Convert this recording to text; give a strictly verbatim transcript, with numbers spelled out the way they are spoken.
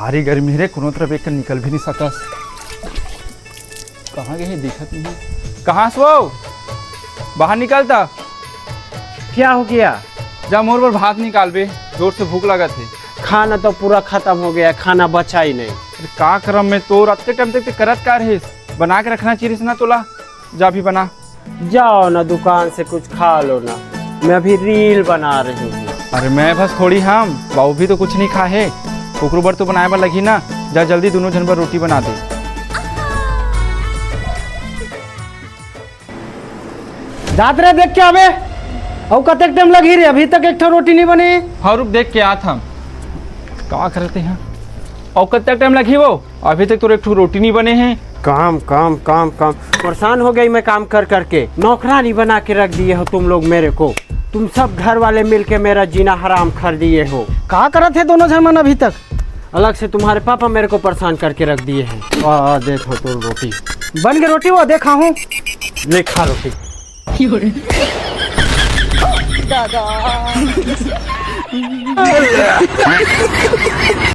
भारी गर्मी रे, कोनो तरफ एक निकल भी नहीं सकस। कहाँ गए हे, दिखत नहीं। कहाँ से वो? बाहर निकल ता। क्या हो गया? जा मोर बर भात निकाल बे, जोर से भूख लगत हे। खाना तो पूरा खत्म हो गया, खाना बचा ही नहीं। अरे का करम में तोर, अत्ते टाइम तक ते करत का रहिस? बना के रखना चाहिए ना तोला। जा अभी बना। जाओ ना, दुकान से कुछ खा लो ना, मैं अभी रील बना रही हूँ। अरे मैं बस थोड़ी हम, बाबू भी तो कुछ नहीं खा हे, ओकरो बर तो बनाए बर लगही ना। जा जल्दी दोनों झन बर रोटी बना दे। जात रे, देख के आबे, अउ कतेक टाइम लगही रे, अभी तक एक ठो रोटी नहीं बने। हाँ रुक, देख के आत हम। का करते हैं? अउ कतेक टाइम लगही वो? अभी तक तोर एक ठो रोटी नहीं बने हे। काम, काम, काम, काम। परेशान हो गई मैं काम कर करके। नौकरानी बना के रख दिए हो तुम लोग मेरे को। तुम सब घर वाले मिलके मेरा जीना हराम कर दिए हो। का करत हे दोनों झन मन अभी तक? अलग से तुम्हारे पापा मेरे को परेशान करके रख दिए हैं। आ, आ, देखो तो रोटी। बन के रोटी वो देखा हूँ। ले खा रोटी।